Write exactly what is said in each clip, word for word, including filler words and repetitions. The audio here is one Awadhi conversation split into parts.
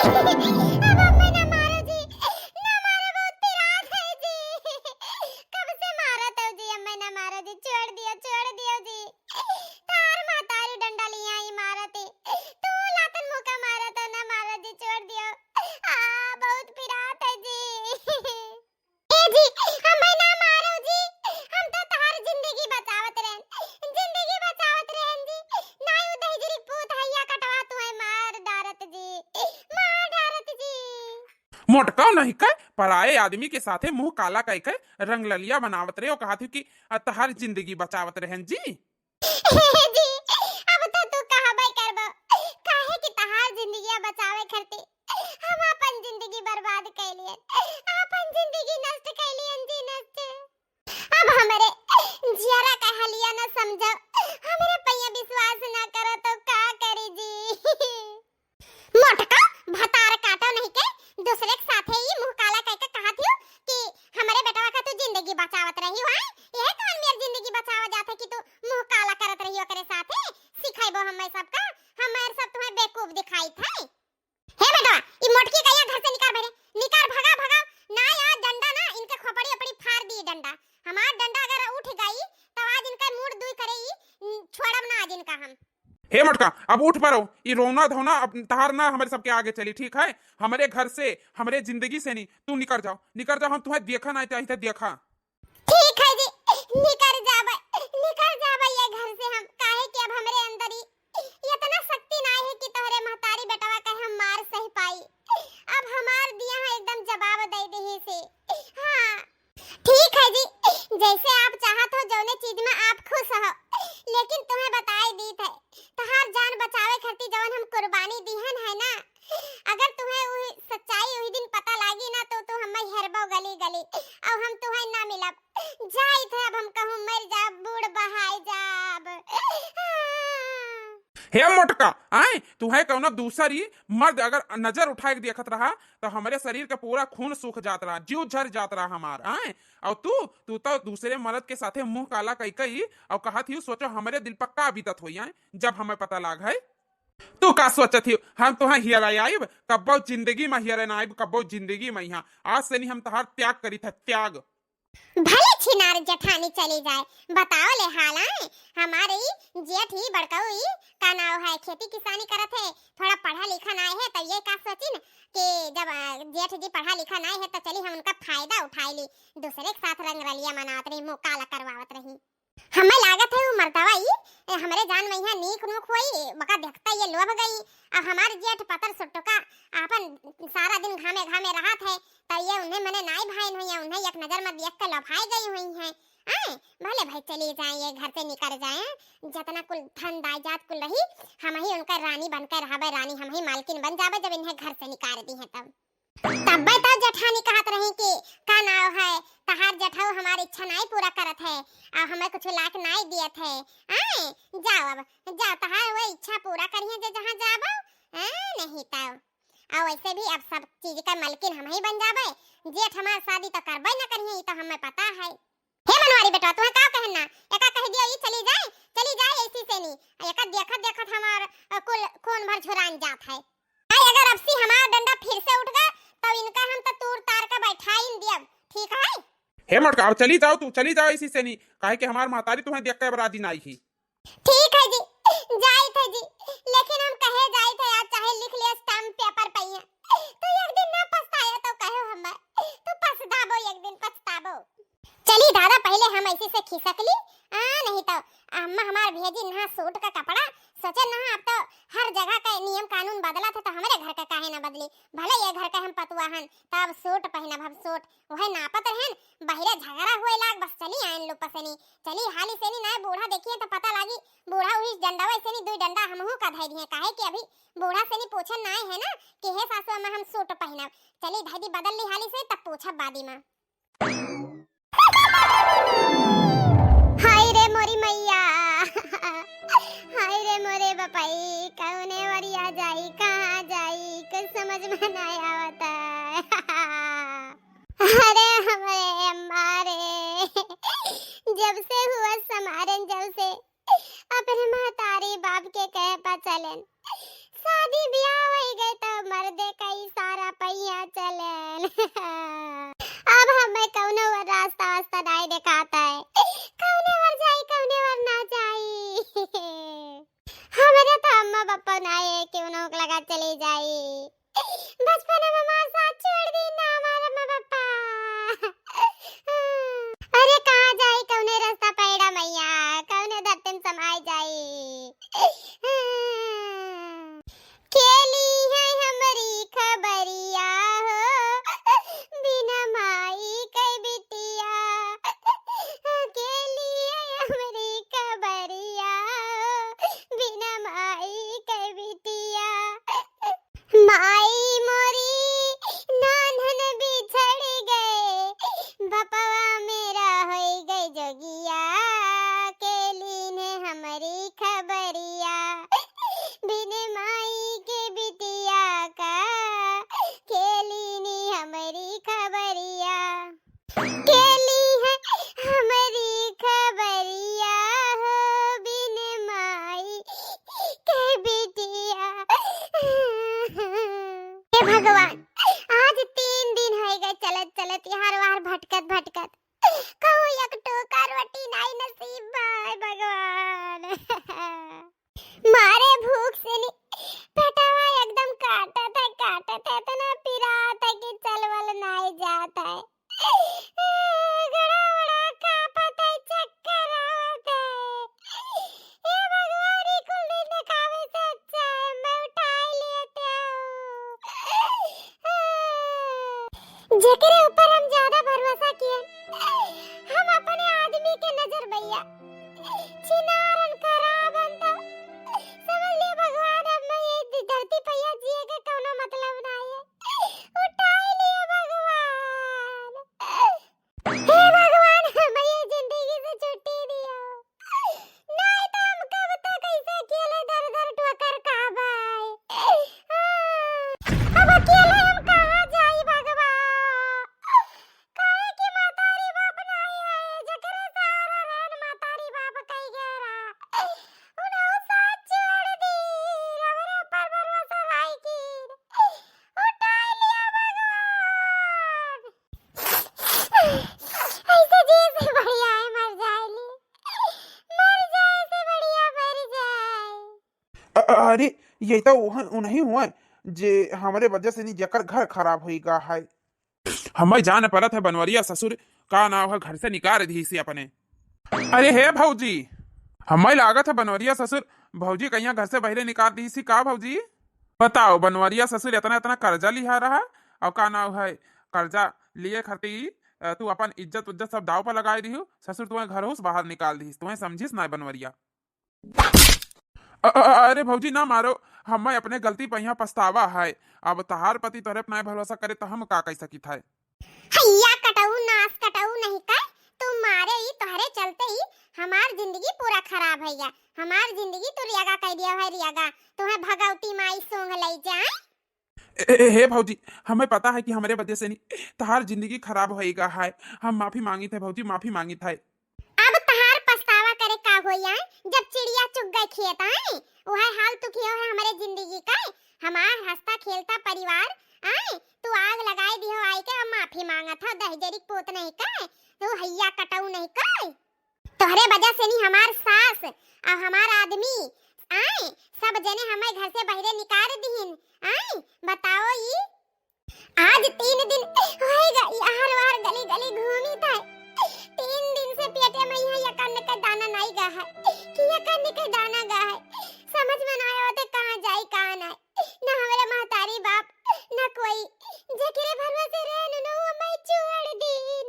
अब अम्मा ना मारो जी, ना मारो, बहुत पिरात है जी। कब से मारत हो जी, अम्मा ना मारो जी, छोड़ दियो, छोड़ दियो जी। तार महतारी डंडा लिया ही मारत है, तू लातन मुका मारत हो, ना मारो जी, छोड़ दियो। आ, बहुत पिरात है जी। ए जी, हमें ना मारो जी, हम तो तहार जिंदगी बचावत रहन, जिंदगी बचावत रहन जी। नाई उ दहिजरी पूत हैया कटवा तू है मार डारत जी, मार डारत जी। मोटका नहीं कह, पराए आदमी के साथे मुंह काला कह के रंगललिया बनावत रहे, ओ कहत हो कि तहार जिंदगी बचावत रहन जी। जी, अब तो तू कहबे करबो, काहे कि तहार जिंदगिया बचावे खरती हम आपन जिंदगी बर्बाद कैलियन, आपन जिंदगी नष्ट कैलियन जी, नष्ट। अब हमरे जियरा का हलिया न समझो, हमरे पैया विश्वास न करो तो का करी जी। मोटका भतार काटो नहीं के, दूसरे के साथे ई मुंह काला कह के कहत हियो कि हमरे बेटवा का तू जिंदगी बचावत रही हो, हैं? यह कौन मेर जिंदगी बचावा जात है कि तू मुंह काला करत रही ओकरे साथे? सिखाइबो हमें सबका, हमें सब तुम्हें बेवकूफ दिखाई थे। हे बेटवा, ई मोटकी कहिया घर से निकार बहरे, निकार, भगा, भगा, ना यार डंडा ना इनके खोपड़ी ओपड़ी फाड़ दी डंडा। हमार डंडा अगर उठ गई तो आज इनका मूड़ दुई करे ई, छोड़ब ना आज इनका हम। हे मोटका, अब उठ परो, ई रोना धोना अब तहार ना हमरे सबके आगे चली, ठीक है? हमरे घर से, हमरे जिंदगी से नहीं, तू निकर जाओ, निकर जाओ, हम तुम्हें देखा ना चाहिए, देखा। ठीक है जी, निकर जाबे, निकर जाबे ये घर से हम, काहे कि अब हमरे अंदर ही इतना शक्ति ना है कि तोहरे महतारी बेटवा के हम मार सह पाई। अब हमार दिया है एकदम जवाब दे देही से। हाँ। ठीक है जी, जैसे आप चाहत हो, जौने चीज में आप खुश हो, लेकिन तुम्हें बताए दीत है, तहार जान बचावे खातिर जौन हम कुर्बानी दिहन है ना, अगर तुम्हें वही सच्चाई वही दिन पता लागी ना, तो तू हमें हेरबो गली गली, और हम तुम्हें ना मिलब। जाइत है अब हम कहूँ मर जाब, बूड़ बहाए जाब। हे मोटका, आए, तुम्हें कौनो दूसरी मर्द अगर नजर उठाए के देखत रहा, तो हमरे शरीर के पूरा खून सूख जात रहा, जीव झर जात रहा हमार, आए। और तू, तू तो दूसरे मर्द के साथे मुंह काला कई कई और कहत ही, सोचो हमरे दिल पर का बीतत होई, आए, जब हमें पता लाग है। तू का सोचत ही, हम तुहें हियराई आइब? कब्बो जिंदगी में हियरे ना आइब, कब्बो जिंदगी में। यहाँ आज से नहीं हम तहार त्याग करी थे, त्याग। भले छिनार जेठानी चली जाए, बताओ ले हाल आए। हमारे ई जेठ ही बड़काऊ ई का नाव है, खेती किसानी करत है, थोड़ा पढ़ा लिखा ना है, तो ये का सोचिन कि जब, अ, जेठ जी पढ़ा लिखा ना है तो चली हम उनका फायदा उठाई ली, दूसरे के साथ रंग रलिया मनावत रही, मुंह काला करवावत रही। हमें लागत है वो मर्दवा ई, ए, हमरे जान में यहाँ नीक नूक होई, बका देखता ये लोभ गई। अब हमार जेठ पतर सुट्टुका आपन सारा दिन घामे घामे रहत है, तो ये उन्हें मने नाई भाइन हुई है, उन्हें एक नजर में देख के लोभाई गई हुई है। आए, भले भाई चली जाए, ये घर से निकल जाए, जितना कुल धन दायजात कुल रही, हम ही उनका रानी बनकर रहबे, रानी हम ही मालकिन बन जाबे, जब इन्हें घर से निकाल दी है तब। तब्बे तो जेठानी कहत रही कि का नाव है, तहार जेठऊ हमार इच्छा नाई पूरा करत है, और हमें कुछ लाख नाई दियत है। आए, जाओ अब, जाओ, तहार वो इच्छा पूरा करिए जे जहाँ जाबो, आए, नहीं तो। और वैसे भी अब सब चीज का मलकिन हम ही बन जाबे, जेठ हमार शादी तो करबे न करिए, ई तो हमें पता है। हे मनवारी बेटा, तुहे का कहन ना, एका कह दियो ई चली जाए, चली जाए ऐसी से नी, एका देखत देखत हमार, अ, कुल खून भर झुरान जात है। आई अगर अब सी हमार डंडा फिर से उठ गए, तब इनका हम तो तूर तार के बैठाइन दियब, ठीक है? हे मोटका, अब चली जाओ, तू चली जाओ ऐसी से नी, काहे कि हमार महतारी तुहे देख के अब राजी नाई ही। ठीक है जी, जाइत है जी, लेकिन हम कहे जाइत है, आज चाहे लिख लिया स्टाम्प पेपर पहिया, तो एक दिन ना पछताया तो कहो हमें, तो पछताबो, एक दिन पछताबो। चली दादा, पहले हम ऐसे से खिसक ली, आ, नहीं तो अम्मा हमार भेजी नहा सूट का कपड़ा, सोचे नहा अब तो हर जगह का नियम कानून बदला था, तो हमारे घर का काहे ना बदली, भले ये घर का हम पतुआ हन, तब सूट पहनब हम सूट, वह नापत रहन, बहिरे झगड़ा हुए लाग, बस चली आयन लो पसनी, चली हाली सेनी ना बूढ़ा देखिए तो पता लागी, बूढ़ा उही डंडा वैसे नी दुई डंडा हमहू का धै दिए, काहे कि अभी बूढ़ा सेनी पूछन ना आए है ना कि हे सासू अम्मा हम सूट पहनब, चली धै दी बदल ली हाली से तब पूछब बादी में। हाय रे मोरी मैया, हाय रे मोरे बपाई, कौने वरिया जाई, कहाँ जाई, कुछ समझ में ना आवत है। अरे हमरे अम्मा रे, जब से हुआ समारन, जब से अपने महतारी बाप के कहे पा चलन, शादी ब्याह हो गए तो मर्दे कई चले जाई। बचपन में हमार साथ छोड़ दी ना हमार अम्मा पापा। अरे कहाँ जाई, कौने रास्ता पैड़ा मैया, कौने धरती में समाई जाई। केली है हमरी खबरिया हो, बिना माई के बिटिया। केली है हमरी खबरिया हो, बिना माई के बिटिया। माई मोरी नान्हन बिछड़ गए, बपवा मेरा होई गए जोगिया। केली ने हमरी खबरिया, बिन माई के बिटिया का। केली ने हमरी खबरिया, केली है हमरी खबरिया हो, बिन माई के बिटिया। हे भगवान, आज तीन दिन होइ गए चलत चलत, यार वार भटकत भटकत। कहूँ एक टोका रोटी नाई नसीब बा, हे भगवान। मारे भूख से नी, पेटवा एकदम काटत है, काटत है, इतना पिरात है कि चलवल नाई जात है। गड़ा बड़ा कांपत है, चक्कर आवत है। हे भगवान, ई कुल दिन देखावे से अच्छा है, मैं उठाई लेते हूँ। जेकरे ऊपर हम ज्यादा भरोसा किए, हम अपने आदमी के नजर भैया छिनारन खराब हन तो समझ लिया भगवान, अब मैं ये धरती पे जिए के कौनो मतलब ना है। उठाई लिया भगवान। हे भगवान, हमें ये जिंदगी से छुट्टी दियो, नहीं तो हम कब तक ऐसे अकेले दर दर ठोकर खाबै। अब अकेले हम कहाँ जाई भगवान? काहे कि मतारी बाप नाई है, जेकरे सहारा रहन मतारी बाप कई गए रहा। उन्हें साथ छोड़ दी, हमरे ऊपर भरोसा राई की। उठाई लिया भगवान। ऐसे जी से बढ़िया है मर जाए ली, मर जाए से बढ़िया मर जाए। अ-, अ-, अरे, ये तो उह-, उन्हीं हुआ जे हमरे वजह से नहीं, जेकर घर खराब होई गा है। हमें जान परत है बनवरिया ससुर का नाव है घर से निकाल दिहिस अपने। अरे हे भौजी, हमें लागत है बनवरिया ससुर भौजी कहिया घर से बहरे निकाल दिहिस का भौजी? बताओ बनवरिया ससुर इतना इतना कर्जा लिहा रहा और का नाव है कर्जा लिए खातिर, अ, तू अपन इज्जत उज्जत सब दाव पर लगाए दिहू। ससुर तुम्हें घर से बाहर निकाल दिहिस, तुम्हें समझिस ना बनवरिया। अ-, अ-, अरे भौजी ना मारो, हमें अपने गलती पे यहाँ पछतावा है। अब तहार पति तोहरे पे नाय भरोसा करे तो हम का कह सकित है? हैया कटऊ नास कटऊ नहीं कर, तू मारे ही तोहरे चलते ही हमार जिंदगी पूरा खराब है गया, हमार जिंदगी तू रियागा कह दिया है रियागा, तुम्हें भगवती माई सूंघ ले जाए। ए, ए, हे भौजी, हमें पता है कि हमरे वजह से नहीं तहार जिंदगी खराब होएगा है। हम माफी मांगित है भौजी, माफी मांगित है। अब तहार पछतावा करे का होई आए, जब चिड़िया चुग गए खेत आए, उहे हाल तू कियो है हमरे जिंदगी का, हमार हंसता खेलता परिवार आए, तू आग लगाए दियो आई के, अब माफी मांगत हो दहिजरी पूत नहीं का, तू हैया कटऊ नहीं का। तोहरे वजह से नहीं हमार सास और हमार आदमी आए, सब जने हमें घर से बहरे निकाल दिहिन। आए, बताओ ई। आज तीन दिन होए गई, हर वार गली गली घूमी था। तीन दिन से पेटे में यहाँ यकन के दाना नहीं गा है, कि यकन के दाना गा है। समझ में ना आया होते कहाँ जाई, कहाँ नहीं। ना हमारे महतारी बाप, ना कोई। जेकरे भरोसे रहे न, न वो मैं छोड़ दीन।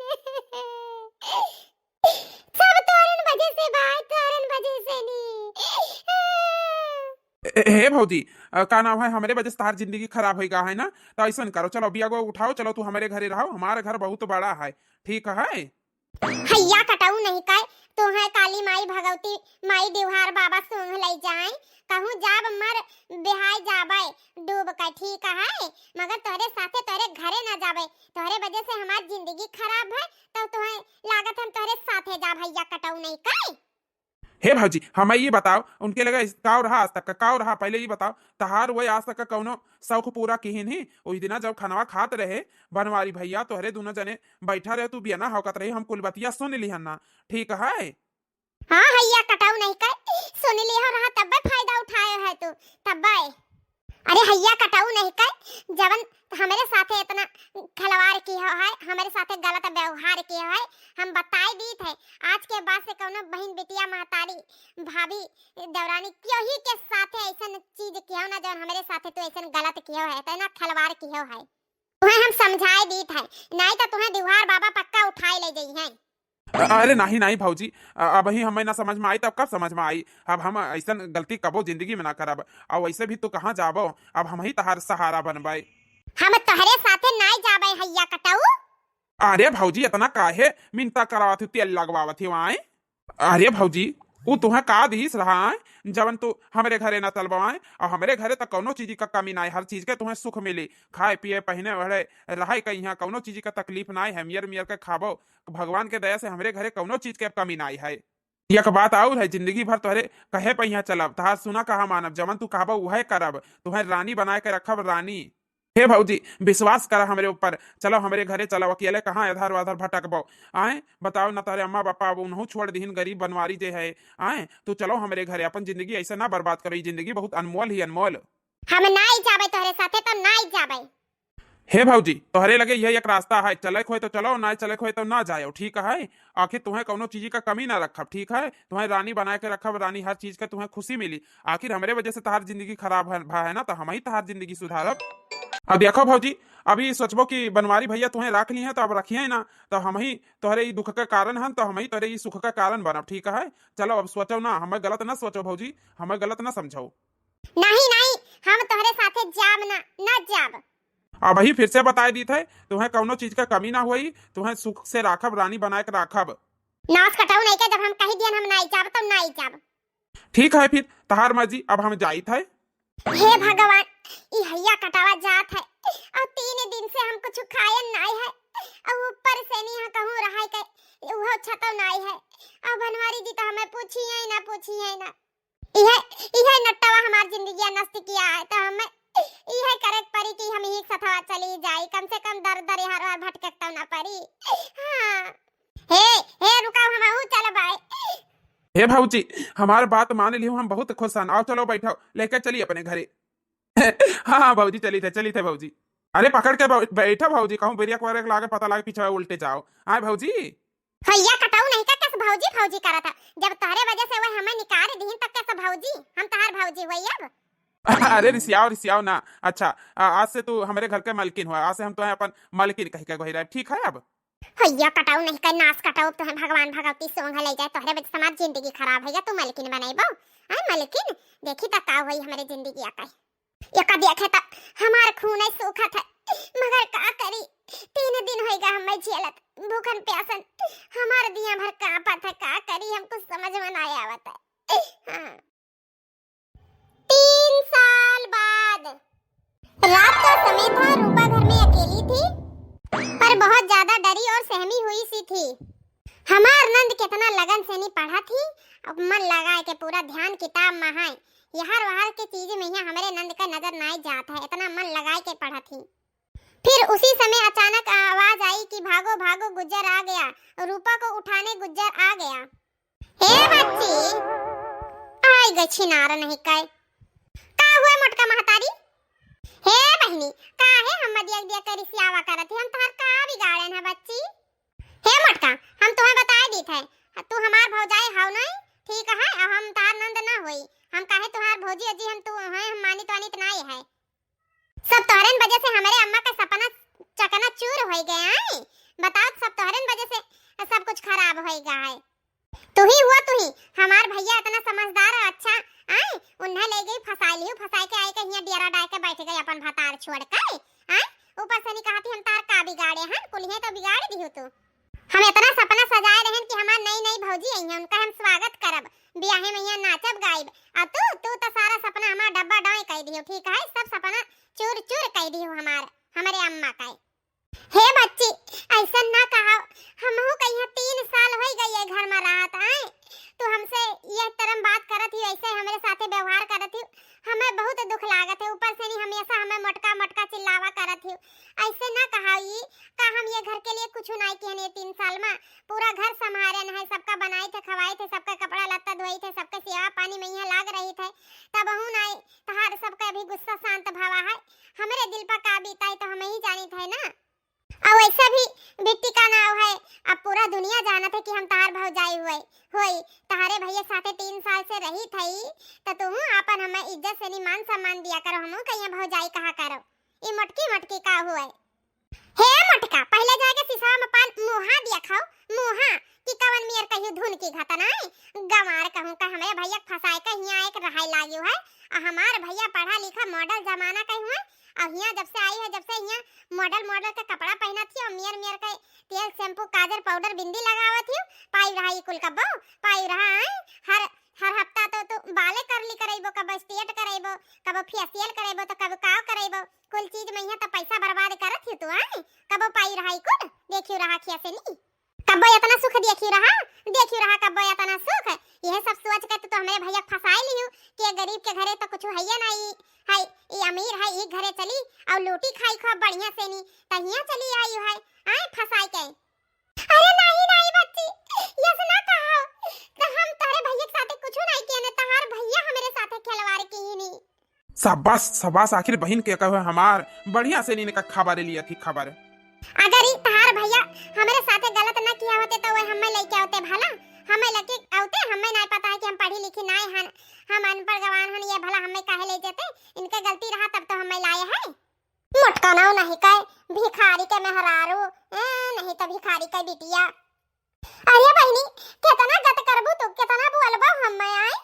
सब तोरन वजह से भाई, तोरन वजह से नी। ए, ए, हे भौजी, अ, का नाम है, हमरे वजह से तहार जिंदगी खराब होई गा है ना, तो ऐसन करो, चलो बियागो उठाओ, चलो तू हमरे घरे रहो, हमारा घर बहुत बड़ा है, ठीक है? हैया कटऊ नहीं काय, तू है काली माई, भगवती माई, दिवहार बाबा सूंघ लई जाए, कहूँ जाब मर बिहाय जाबे डूब के, ठीक है, मगर तोहरे साथे तोहरे घरे ना जाबे, तोहरे वजह से हमार जिंदगी खराब है, तो तुम्हें लागत हम तोहरे साथे जाब, हैया कटऊ नहीं काय। हे भौजी, हमें ये बताओ, उनके लगे इस-, काव रहा आज तक का, काव रहा, पहले ये बताओ, तहार वही आज तक का कौनो शौक पूरा किहिन ही? उस दिना जब खनवा खात रहे, बनवारी भैया तोहरे दोनों जने बैठा रहे, तू बियना हौकत रही, हम कुल बतिया सुन लिहन ना, ठीक है? हाँ, हैया कटाऊ नहीं कर, सुन लिहो रहा, तब्बे फायदा उठाए है तू, तब्बे। अरे हइया कटाऊ नहीं कइ, जवन हमरे साथे इतना खिलवाड़ किहो है, हमरे साथे गलत व्यवहार किहो है, हम बताइ दीत है, आज के बाद से कउनो बहिन, बिटिया, महतारी, भाभी, देवरानी, केहू के साथे अइसन चीज किहो ना, जवन हमरे साथे तू अइसन गलत किहो है, इतना खिलवाड़ किहो है। तुहें हम समझाइ दीत है, नाहीं त तुहें दिहुआर बाबा पक्का उठाइ लइ जइहैं। अ-, अरे नाहीं, नाहीं भौजी, अ-, अबहीं हमें ना समझ में आई, तब कब समझ में आई? अब हम अइसन गलती कबो जिंदगी में ना करब। अउ वइसे भी तू कहाँ जाबो, अब हमहीं तहार सहारा बनबै। हम तोहरे साथे नाहीं जाबै हइया कटाऊ। अरे भौजी, इतना काहे मिनता करावत ही, तेल लगवावत ही वाय? अरे भौजी, उ तुहें का दिहिस रहा है, जवन तू हमरे घरे ना चलबो आय? अउ हमरे घरे त कउनो चीज क कमी नाहीं, हर चीज के तुहें सुख मिली, खाए पिए, पहिने ओढ़े, रहै के इहाँ कउनो चीज क तकलीफ नाहीं है, मियर मियर के खाबो, भगवान के दया से हमरे घरे कउनो चीज के कमी नाहीं है। एक बात अउर है, जिंदगी भर तोहरे कहे पे इहाँ चलब, तहार सुना कहा मानब, जवन तू कहबो उहे करब, तुहें रानी बनाए के रखब, रानी। हे भौजी, विश्वास करा हमरे ऊपर, चलो हमरे घरे चलो, अकेले कहाँ इधर उधर भटकबो? आए बताओ ना, तोहरे अम्मा पापा अब उनहू छोड़ दिहिन, गरीब बनवारी जे है। आए तू चलो हमरे घरे, अपन जिंदगी अइसे ना बर्बाद करो, ई जिंदगी बहुत अनमोल ही अनमोल। हम नाहीं जाबै तोहरे साथे, तो नाहीं जाबै। हे भौजी, तोहरे लगे यह एक रास्ता है, चले के होए तो चलो, ना चले के होए तो ना जायो, ठीक है? आखिर तुहें कउनो चीज क कमी ना रखब, ठीक है? तुहें रानी बनाए के रखब, रानी, हर चीज क तुहें खुशी मिली। आखिर हमरे वजह से तहार जिंदगी खराब है, भा है ना, तो हमहीं तहार जिंदगी सुधारब। अब देखो भौजी, अभी सोचबो कि बनवारी भइया तुहें राख लिहें, तो अब रखिहैं ना, तो हमहीं तोहरे ई दुख के कारण हन, तो हमहीं तोहरे ई सुख के कारण बनब, ठीक है? चलो अब सोचो ना, हमें गलत ना सोचो भौजी, हमें गलत ना समझो। नाहीं, नाहीं, हम तोहरे साथे जाब ना, ना जाब। अबहीं फिर से बताइ दीत है, तुहें कउनो चीज क कमी ना होई, तुहें सुख से राखब, रानी बनाए के राखब। नास कटाऊ नहीं के, जब हम कहि दियन हम नाहीं जाब, तो नाहीं जाब। ठीक है फिर, तहार मर्जी, अब हम जाइत है। हे भगवान, ई हइया कटावा जात है, अउ तीन दिन से हम कुछ खायन नाहीं है, अउ ऊपर से नहीं है कहूँ रहै के, उहो छतो नाहीं है, अउ बनवारी जी तो हमें पूछिहैं ना, पूछिहैं ना। इहे, इहे नट्टवा हमार जिंदगिया नष्ट किया है, तो हमें इहे करे के पड़ी कि हम ही सथवा चली जाई, कम से कम दर दर हर हर भटके तो ना पड़ी। हाँ। हे, हे, रुका, हमहू चलबै। हे भौजी, हमार बात मान लिहो, हम बहुत खुश हन। आओ, चलो, बैठो, लेके चली अपने घरे। हाँ, हाँ, भौजी, चली थे, चली थे, भौजी। अरे, पकड़ के बै-, बैठो, भौजी, कहूँ ब्रेक व्रेक लागे, पता लागे, पीछे उल्टे जाओ। आए, भौजी। हइया कटाऊ नहीं का, कस भौजी, भौजी करत है? जब तोहरे वजह से वह हमें निकाल दिहिन, तब कस भौजी? हम तहार भौजी हुई अब? अरे, रिसियाओ, रिसियाओ ना। अच्छा, आ, आज से तू हमरे घर के मलकिन हुआ, आज से हम तुहें अपन मलकिन कह के गोहराइब, ठीक है अब? हइया कटाऊ नहीं का, नास कटाऊ, तुहें भगवान भगवती सोंग ले जाए, तोहरे वजह से हमार जिंदगी खराब है, या तू मलकिन बनैबो? आए मलकिन, देखी त का होई हमरे जिंदगी आके। एका देखे त हमार खून है सूखत है, मगर का करी, तीन दिन होइगा हमें झेलत, भूखन प्यासन, हमार दिया भर कांपत है, का करी, हम कुछ समझ में ना आवत है। हाँ। तीन साल बाद। रात का समय था, रूपा घर में अकेली थी, पर बहुत ज्यादा डरी और सहमी हुई सी थी। हमार नंद कितना लगन से नहीं पढ़त ही, अब मन लगाए के पूरा ध्यान किताब में है। यहर वहर के चीज में यहाँ हमरे नंद का नजर नाई जात है, इतना मन लगाए के पढ़त ही। फिर उसी समय अचानक आवाज आई कि "भागो, भागो, गुज्जर आ गया।" रूपा को उठाने गुज्जर आ गया। "हे बच्ची, आई गई छिनार नहीं कै। का हुआ मोटका महतारी?" "हे बहिनी, काहे हम मदिया दिया के रिसियावा करत ही? हम तहार का बिगाड़न है बच्ची?" "हे मोटका, हम तुहें बताए दीत है, तू हमार भौजाई हौ नहीं, ठीक है, अब हम तहार नंद ना होई। हम काहे तुहार भौजी अजी हम तू हैं, हम मानित वानित नाई है। सब तोहरेन वजह से हमरे अम्मा का सपना चकनाचूर होई गए हैं। बताओ, सब तोहरेन वजह से सब कुछ खराब होई गया है। तू ही हुआ, तू ही हमार भैया इतना समझदार और अच्छा, आए, उन्हें ले गई फंसाई लियो, फंसाई के आए के हियां डेरा डाल के बैठ गई अपन भतार छोड़ के, आए, ऊपर से नहीं कहती हम तार का बिगाड़े हैं, कुलिहे तो बिगाड़ दियो तू। हम इतना सपना सजाए रहन कि हमार नई नई भौजी आई हैं, उनका हम स्वागत करब, बियाहे में यहाँ नाचब गाइब, और तू, तू तो सारा सपना हमार डब्बा डाई कर दियो, ठीक है, सब सपना चूर चूर कर दियो हमार, हमारे अम्मा का।" "हे बच्ची, ऐसा ना कहा, हमहू का यहाँ तीन साल हो गई है घर में रहत, आए, तू हमसे यह तरह बात करत ही, ऐसे हमरे साथे व्यवहार करत ही, हमें बहुत दुख लागत है, ऊपर से नहीं हमेशा हमें मोटका मोटका चिल्लावा करत ही। ऐसे ना कहा ई, का हम ये घर के लिए कुछ नहीं किहन ये तीन साल में? पूरा घर संभारन है, सबका बनाई थे, खवाई थे, सबका कपड़ा लत्ता धोई थे, सबके सेवा पानी में यहाँ लाग रही थे, तब हूँ नहीं तहार सबका अभी गुस्सा शांत भावा है। हमरे दिल पर का बीता है तो हम ही जानित है ना। और वैसे भी बिट्टी का नाव है, अब पूरा दुनिया जानत है कि हम तहार भौजाई हुए होई। तहारे भैया साथे तीन साल से रही थई, त तू आपन हमें इज्जत से नहीं मान सम्मान दिया करो, हमहू कहिया भौजाई कहा करो। ई मोटकी मोटकी का हुए? हे मोटका, पहले जाके शीशा में पान मुहा दिया खाओ, मुहा, कि कवन मियर कहियो धुन की घटना है। गंवार कहूँ का हमरे भैया के फंसाए के हियाँ एक रहाई लागी है। आ हमार भैया पढ़ा लिखा मॉडल जमाना के हुए, और हियाँ जब से आई है, जब से हियाँ मॉडल मॉडल के कपड़ा पहनत ही और मियर मियर के तेल, शैम्पू, काजर, पाउडर, बिंदी लगावत ही, पाई रहा ई कुल कब्बो, पाई रहा है। हर हर हफ्ता तो तू बाले करली करैबो, कबो स्ट्रेट करैबो, कबो फेशियल करैबो, तो कबो काव करैबो। कुल चीज में यहाँ तो पैसा बर्बाद करत ही तू, आए कबो पाई रहा ई कुल, देखियो रहा खिया से नी। कब्बो इतना सुख देखियो रहा, देखियो रहा कब्बो इतना सुख। यह सब सोच के तू तो हमरे भैया के फंसाए लिहू कि ये गरीब के घरे तो कुछ है नहीं, है ई अमीर है, ई घरे चली और लूटी खाई खूब बढ़िया से नी, तो हियाँ चली आई है, आए फंसाए के। अरे नहीं नहीं बच्ची, यस ना कहा, तो हम तोहरे भैया के साथे कुछ नहीं किए ने, तहार भैया हमरे साथे खिलवाड़ की ही नहीं। शाबाश, शाबाश, आखिर बहिन के कहो हमार, बढ़िया से नीने का खबर लिया थी, खबर। अगर ई तहार भैया हमरे साथे गलत न किया होते तो वह हमें लेके होते भला, हमें लेके होते, हमें नहीं पता है कि हम पढ़ी लिखी नहीं हन, हम अनपढ़ गवान हन, ये भला हमें काहे ले जेते, इनके गलती रहा तब तो हमें लाए है। मोटका नाव नहीं कहे, भिखारी के मेहरारू, ए, नहीं तो भिखारी के बिटिया। अरे बहिनी, केतना गत करबू तू, केतना बोलबो हम मैं आए?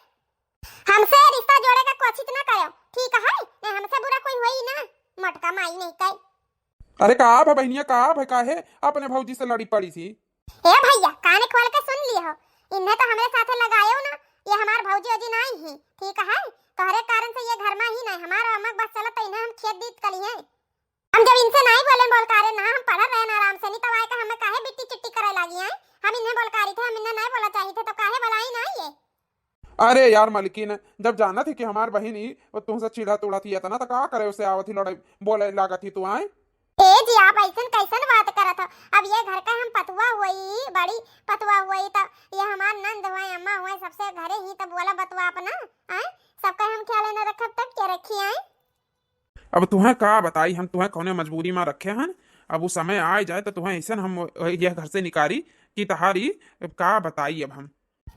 हमसे रिश्ता जोड़े का कोशिश ना करो, ठीक है? नहीं हमसे बुरा कोई होई ना, मोटका माई नहीं कहे। अरे का भा बहिनिया, का भा, काहे अपने भौजी से लड़ी पड़ी सी? ए भैया, कान खोल के सुन लियो, इन्हें तो हमरे साथे लगायो ना, ये हमार भौजी ओजी नहीं ही, ठीक है? तोहरे कारण से ये घर में ही नहीं, हमार अमक बस चलत तो इन्हें हम खेत दीत कली हैं। हम जब इनसे नहीं बोलन बोलकारे ना, हम पढ़ल रहे ना आराम से, नहीं तब आए का हमें काहे बिट्टी चिट्टी करे लागी हैं? हम इन्हें बोलकारी थे, हम इन्हें नहीं बोला चाहिए थे, तो काहे बोलाई ना ये? अरे यार मलकिन, जब जानत ही कि हमार बहिन ही वो तुमसे चिढ़त उढ़त ही इतना, तो का करे उसे आवत ही लड़ाई बोले लागत ही तू आए? ए जी, आप ऐसन कैसन बात करत हो? अब ये घर का हम पतुआ हुई, बड़ी पतुआ हुई, तो ये हमार नंद हुए, अम्मा हुए, सबसे घरे ही तो बोला बतुआ अपना, आए? सबका हम ख्याल न रखब तब क्या रखी आए? अब तुहें का बताई, हम तुहें कौने मजबूरी में रखे हन। अब वो समय आए जाए तो तुहें ऐसन हम यह घर से निकारी कि तहारी का बताई अब हम।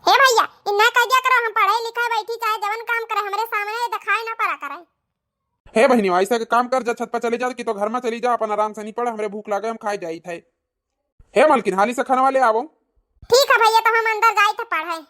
हे भैया, इन्ना कह दिया करो, हम पढ़े लिखे बैठी चाहे जवन काम करे, हमरे सामने दिखाई ना पड़ा करे। हे बहिनी, ऐसा के काम कर, जा छत पर चली जा, कि तो घर में चली जा, अपन आराम से नहीं पढ़, हमरे भूख लागे, हम खाए जाई थे। हे मलकिन, हाली से खाना वाले आवो। ठीक है भैया, तो हम अंदर जाई थे पढ़े।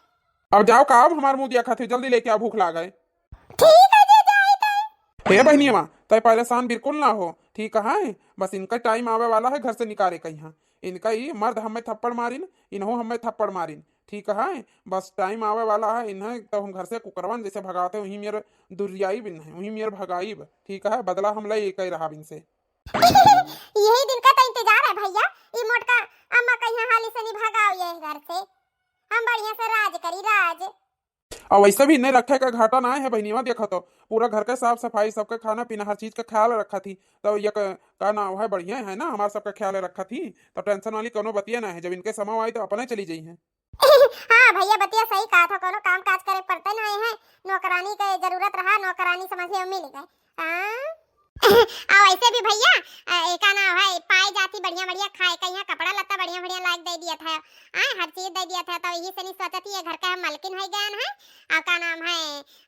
अब जाओ का, अब हमार मुंह दिया खाते, जल्दी लेके आओ, भूख लागे। ठीक है जी, जाई थे। हे बहिनिया, तय परेशान बिल्कुल ना हो, ठीक है? बस इनका टाइम आवे वाला है घर से निकाले के यहाँ। इनका ई मर्द हमें थप्पड़ मारिन, इन्हों हमें थप्पड़ मारिन, ठीक है? बस टाइम आवे वाला है, इन्हें तो हम घर से कुकरवन जैसे भगाते, वहीं मेरे दुरियाई बिन है, वहीं मेरे भगाई, ठीक है? बदला हम ले एक ही रहा इनसे। यही दिन का तो इंतजार है भैया, ई मोटका अम्मा कहीं हाली से नहीं भगाओ ये घर से, हम बढ़िया से राज करी, राज। और वैसे भी इन्हें रखे का घाटा ना है बहिनिया, देखो तो पूरा घर के साफ सफाई, सबके खाना पीना, हर चीज का ख्याल रखा थी। तो ये क-, का नाम है, बढ़िया है ना, हमार सबका ख्याल रखा थी, तो टेंशन वाली कोनो बतिया ना है। जब इनके समय आई तो अपने चली जाई हैं। हाँ भैया, बतिया सही कहा था, कोनो काम काज करे पड़ते ना है, नौकरानी के जरूरत रहा, नौकरानी समझ में मिल गए। हाँ। आ वैसे भी भैया, अ, एका नाम है, पाए जाती बढ़िया बढ़िया खाए का, यहाँ कपड़ा लत्ता बढ़िया बढ़िया लाग दे दिया था, आए हर चीज दे दिया था, तो यही से नहीं सोचत ही ये घर का हम मलकिन है गए हैं। आ का नाम है,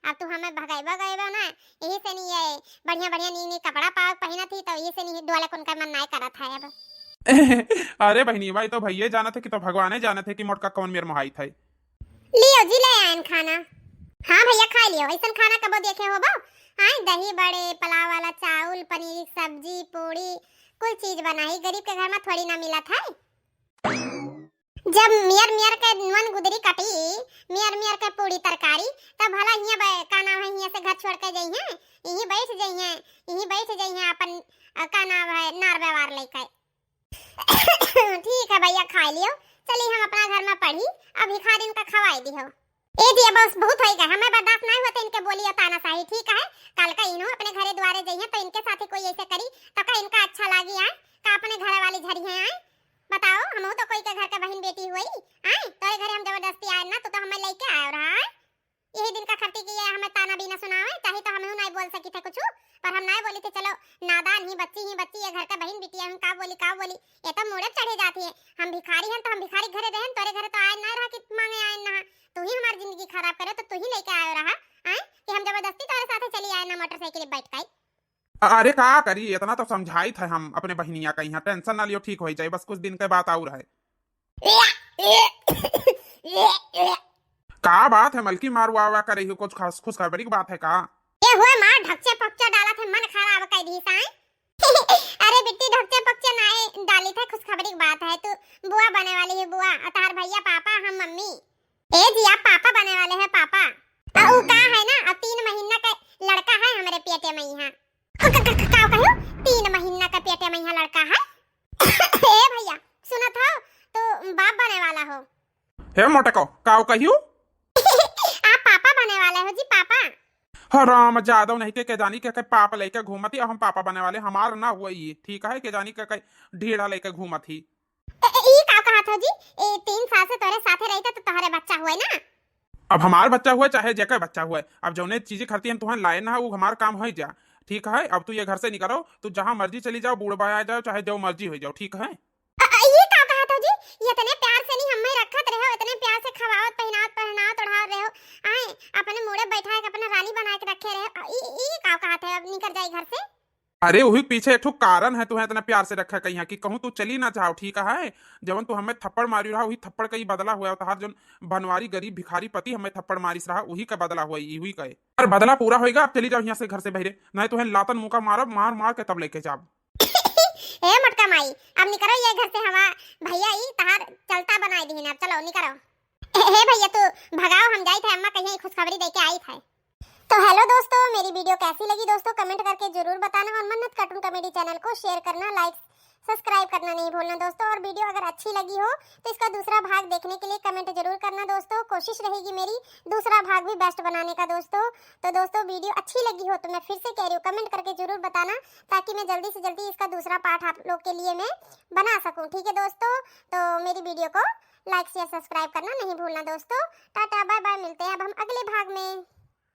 अब तू हमें भगाइबो गइबो ना, यही से नहीं ये बढ़िया बढ़िया नी नी कपड़ा पाव पहनत ही, तो यही से नहीं डोलक उनका मन नहीं करत है अब। अरे बहिनी, भाई तो भैया जानत है कि तो भगवाने जानत है कि मोटका कौन मेर मोहाई था। लियो जी, ले आयन खाना। हाँ भैया, खा लियो। ऐसन खाना कबो देखे होबो? आए, दही बड़े, पुलाव वाला चाउल, पनीर, सब्जी, पूड़ी, कुल चीज बनाई। गरीब के घर में थोड़ी ना मिलत है। जब मियर मियर के नून गुदरी कटी, मियर मियर के पूड़ी तरकारी, तब भला हियाँ बै-, का नाम है, हियाँ से घर छोड़ के जइहें, यहीं बैठ जइहें, यहीं बैठ जइहें अपन, अ, का नाम है, नार व्यवहार लेके। ठीक है भैया, खाई लियो, चली हम अपना घर में पढ़ी, अब भिखारिन का खवाई दिहो। ए जी, अब बस बहुत होइगा, हमें बर्दाश्त नाहीं होत इनके बोली और तानाशाही, ठीक है? काल का इन्हों अपने घरे द्वारे जइहैं तो इनके साथे कोई ऐसे करी तो का इनका अच्छा लागी आय? का अपने घर वाली झरिहैं आय? बताओ, हमहू तो कोई के घर के बहिन बेटी हुई आय, तोरे घरे हम जबरदस्ती आए ना, तू तो हमें लइके आयो रहा आय। यही दिन का खरती कि ये हमें ताना बीना सुनावे, चाहे तो हमहू नाहीं बोल सकी थे कुछ, पर हम नाहीं बोली थे, चलो नादान ही बच्ची ही बच्ची, ये घर के बहिन बिटिया हम का बोली का बोली, ये तो मूड़े चढ़े जाती है। हम भिखारी हन तो हम भिखारी घरे रहेन, तोरे घरे तो आए ना रहा कि मांगे आए ना, तू ही हमारी जिंदगी खराब करे तो तू ही लइके आयो रहा, आय कि हम जबरदस्ती तोरे साथे चली आए ना मोटरसाइकिल बैठ के। अरे का करी, इतना तो समझाइत है हम अपने बहिनिया का, यहाँ टेंशन ना लियो, ठीक हो जाए, बस कुछ दिन के बात और है। का बात है मलकी, मार वाह वाह कर रही हो, कुछ खास खुशखबरी की बात है का? ए हुए माँ, ढकचे पकचे डाला थे, मन खराब कर दी साईं। अरे बिट्टी, ढकचे पकचे नाहीं डाली थे, खुशखबरी की बात है, तू बुआ बने वाली है, बुआ, और तहार भैया पापा, हम मम्मी। ए जी, आप पापा बने वाले हैं, पापा। आ, उ का है ना, अब तीन महीना का लड़का है हमरे पेटे में यहाँ। क-, क-, क-, का कहो? तीन महीना का पेटे में यहाँ लड़का है? ए भैया, सुनत हो, तो बाप बने वाला हो। हे मोटको, का कहियो? आप पापा बने वाले हो जी, पापा। हराम जादव नहीं के, के जानी के, के पाप लेके घूमत ही, अब हम पापा बने वाले, हमार ना हुआ ये, ठीक है, के जानी के, के ढीढ़ा लेके घूमत ही। ए, ए, ई का कहत हो जी? ए, तीन साल से तोरे साथे रही तो तोहरे बच्चा हुए ना। अब हमार बच्चा हुए चाहे जेकर बच्चा हुए, अब जौने चीजें खरती हम तुहन लाए ना, वो हमार काम हो जा, ठीक है? अब तू ये घर से निकलो, तू जहाँ मर्जी चली जाओ, बूढ़ बया जाओ, चाहे जो मर्जी हो जाओ, ठीक है? अ, अ, ई का कहत हो जी? इतने प्यार से नहीं हमें रखत रहे हो, इतने प्यार से खवावत, पहनावत, पहनावत, ओढ़ावत रहे हो, आए, अपने मूड़े बैठा के अपने रानी बना के रखे रहे हो, अ, ई, ई का कहत है, अब निकल जाई घर से? अरे, वही पीछे एक ठो कारण है, तुहें इतना प्यार से रखा कहीं कि कहूँ तू चली ना जाओ, ठीक है? जवन तू हमें थप्पड़ मारी रहा, वही थप्पड़ का ही बदला हुआ, तहार जौन बनवारी गरीब भिखारी पति हमें थप्पड़ मारिस रहा, वही का बदला हुआ, यही का है। अरे, बदला पूरा होएगा, अब चली जाओ यहाँ से, घर से बहिरे, नहीं तुहें लातन मुका मारब, मार मार के तब लेके जाब। ए मोटका माई, अब निकरो ये घर से, हवा भैया ई तहार चलता बनाई दीन, अब चलो निकरो। ए, हे भैया, तू भगाओ, हम जाइत है, अम्मा कहीं खुशखबरी दे के आइत है। तो हेलो दोस्तों, मेरी वीडियो कैसी लगी दोस्तों, कमेंट करके जरूर बताना और मन्नत कार्टून कॉमेडी चैनल को शेयर करना, लाइक, सब्सक्राइब करना नहीं भूलना दोस्तों। और वीडियो अगर अच्छी लगी हो तो इसका दूसरा भाग देखने के लिए कमेंट जरूर करना दोस्तों। कोशिश रहेगी मेरी दूसरा भाग भी बेस्ट बनाने का दोस्तों। तो दोस्तों, वीडियो अच्छी लगी हो तो मैं फिर से कह रही हूँ, कमेंट करके जरूर बताना, ताकि मैं जल्दी से जल्दी इसका दूसरा पार्ट आप लोग के लिए मैं बना सकूँ, ठीक है दोस्तों? तो मेरी वीडियो को लाइक, शेयर, सब्सक्राइब करना नहीं भूलना दोस्तों। टाटा, बाय बाय, मिलते हैं अब हम अगले भाग में।